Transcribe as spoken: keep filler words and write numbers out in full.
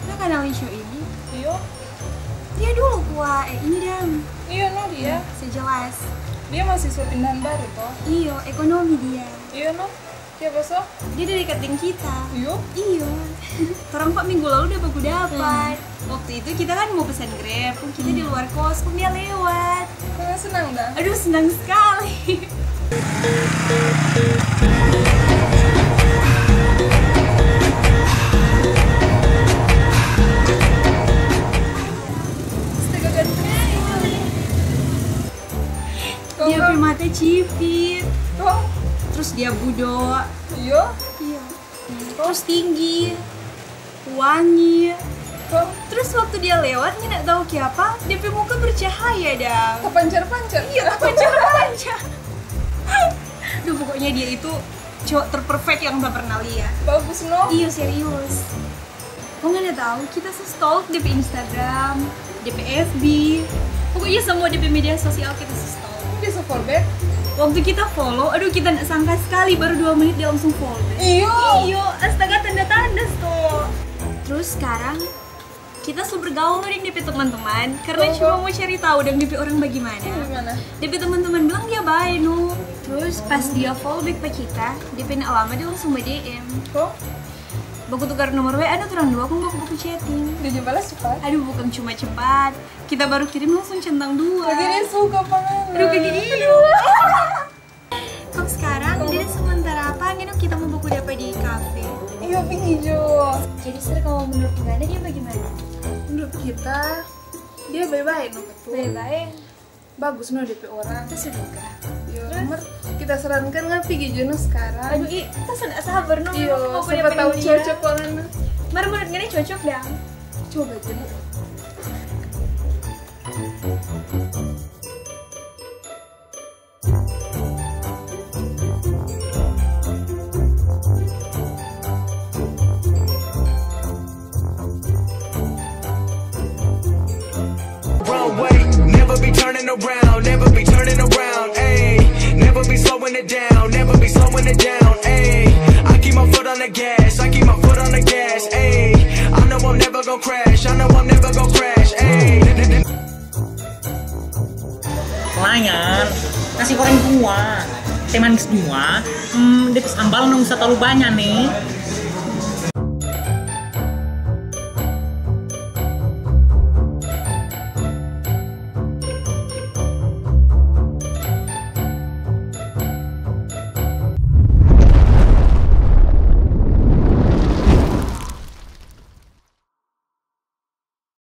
Nah, kenal Lisho ini? Iyo. Dia dulu kua, eh, ini dang. Iyo, no dia. Sejelas. Dia mahasiswa pindahan baru, toh? Iyo, ekonomi dia. Iyo, no. Siapa so? Dia dari dekat deng kita. Iyo? Iyo. Torang pa minggu lalu udah baku dapat. Hmm. Waktu itu kita kan mau pesan Grab, kong kita di luar kos, kong dia lewat. Kong senang dah? Aduh, senang sekali. Astaga, ganteng. Dia pe mata cipit. Kong? Terus dia budo. Iyo? Iya. Terus tinggi, wangi. Kong? Terus waktu dia lewat, nyanda tahu kiapa, dia pe muka bercahaya, dang. Tapancar-pancar. Iya, tapancar-pancar. Duh, pokoknya dia itu cowok terperfect yang tak pernah lihat. Bagus, no? Iya, serius. Kong ada tahu, kita so stalk depe Instagram, depe F B, pokoknya semua depe media sosial kita so stalk. Kong dia so follow back? Waktu kita follow, aduh, kita ndak sangka sekali, baru dua menit dia langsung follow back. Iyo. Iyo, astaga, tanda-tanda sto. Terus sekarang kita so bergaul deng depe teman-teman karena cuma mau cari tahu deng depe orang bagimana. Gimana? Depe teman-teman bilang dia bae no. Terus pas dia follow back pa kita, depe ndak lama dia langsung ba D M. Kong? Baku tukar nomor W A, ada torang dua, kong baku, baku chatting. Dia juga balas cepat. Aduh, bukan cuma cepat. Kita baru kirim langsung centang dua. Kage dia suka pa ngana. Aduh, kage dia. Kong sekarang, dia sementara apa, ngana kita mau baku dapa di kafe. Iyo, pigi jo. Jadi, Sir, kalau menurut ngana dia bagaimana? Menurut kita, dia bae-bae no. Bae-bae. Bagus no depe orang. Itu sudah. Yo, mar kita sarankan nggak pigi jo no sekarang. Aduh, i, kita sudah sabar no. Iyo, siapa tahu cocok pa ngana. Mar menurut ngana cocok dang. Coba jo no. Wrong way, never be turning around, never be turning around, ayy. Never be slowing it down, never be slowing it down, ayy. I keep my foot on the gas, I keep my foot on the gas, ayy. I know I'm never gonna crash, I know I'm never gonna crash, ayy. Pelayan, nasi goreng dua, teh manis dua, hmm, depe sambal nggak usah terlalu banyak nih.